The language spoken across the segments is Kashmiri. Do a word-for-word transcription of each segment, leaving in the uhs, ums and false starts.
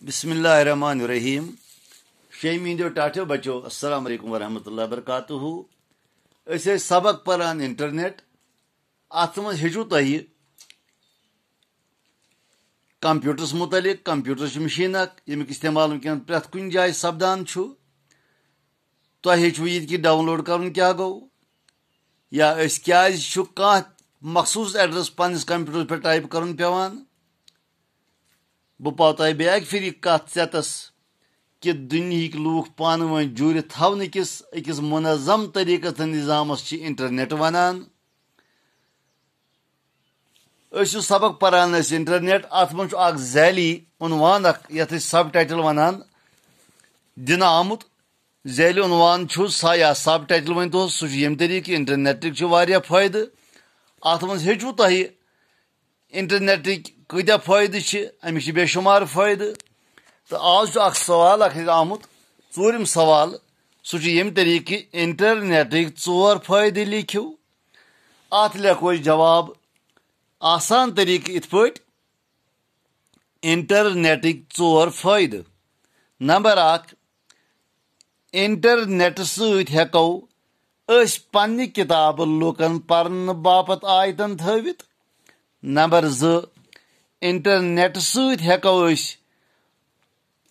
بسم اللہ الرحمن الرحیم۔ شیمی ہٕنٛدیو ٹاٹھیو بچو، السلام علیکم ورحمۃ اللہ وبرکاتہ۔ أسۍ ٲسۍ سبق پران انٹرنیٹ۔ اتھ منٛز ہیٚچھِو تۄہہِ کمپیوٹرس متعلق۔ کمپیوٹر چھُ مشین اکھ، ییٚمیُک استعمال وٕنکیٚن پرٛٮ۪تھ کُنہِ جایہِ سپدان چھُ۔ تۄہہِ ہیٚچھِو یہِ کہِ ڈاؤن لوڈ کرُن کیٛاہ گوٚو، یا أسۍ کیٛازِ چھُ کانٛہہ مخصوٗص ایڈریس پننِس کمپیوٹرس پٮ۪ٹھ ٹائپ کرُن پٮ۪وان۔ بہٕ پاو تۄہہِ بیٚیہِ اکہِ پھِرِ یہِ کتھ ژٮ۪تس کہِ دُنیہٕکۍ لوٗکھ پانہٕ وٲنۍ جوٗرِتھ تھاونہٕ کِس أکِس منظم طریقس تہٕ نظامس چھِ انٹرنیٹ ونان۔ أسۍ یُس سبق پران ٲسۍ انٹرنیٹ، اتھ منٛز چھُ اکھ ذیلی عنوان اکھ، یتھ أسۍ سب ٹائٹل ونان، دِنہٕ آمُت۔ ذیلی عنوان چھُ سا یا سب ٹائٹل ؤنۍ تو، سُہ چھُ ییٚمہِ طریقہٕ انٹرنیٹٕکۍ چھِ واریاہ فٲیدٕ۔ اتھ منٛز ہیٚچھِو تۄہہِ انٹرنیٹٕکۍ کۭتیاہ فٲیدٕ چھِ، اَمِکۍ چھِ بے شُمار فٲیدٕ۔ تہٕ آز چھُ اکھ سوال اکھ آمُت، ژوٗرِم سوال، سُہ چھُ ییٚمہِ طریقہٕ کہِ انٹرنیٹٕکۍ ژور فٲیدٕ لیکھِو۔ اتھ لیکھو أسۍ جواب آسان طریقہٕ یِتھ پٲٹھۍ، انٹرنیٹٕکۍ ژور فٲیدٕ۔ نمبر اکھ، انٹرنیٹ سۭتۍ ہیٚکو أسۍ پننہِ کتابہٕ لوٗکن پرنہٕ باپتھ آیتن تھٲوِتھ۔ نمبر زٕ، انٹرنیٹ سۭتۍ ہیٚکو أسۍ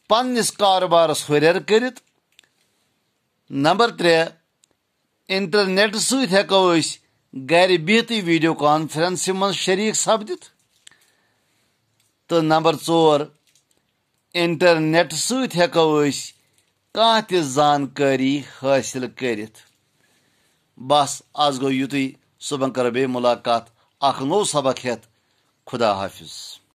پننِس کارٕبارس ہُرٮ۪ر کٔرِتھ۔ نمبر ترٛےٚ، انٹرنیٹ سۭتۍ ہیٚکو أسۍ گرِ بِہتٕے ویڈیو کانفرنسہِ منٛز شریک سپدِتھ۔ تہٕ نمبر ژور، انٹرنیٹ سۭتۍ ہیٚکو أسۍ کانٛہہ تہِ زانکٲری حٲصِل کٔرِتھ۔ بس، از گوٚو یُتُے، صُبحن کرو بیٚیہِ مُلاقات اکھ نوٚو سبق ہٮ۪تھ۔ خدا حافظ۔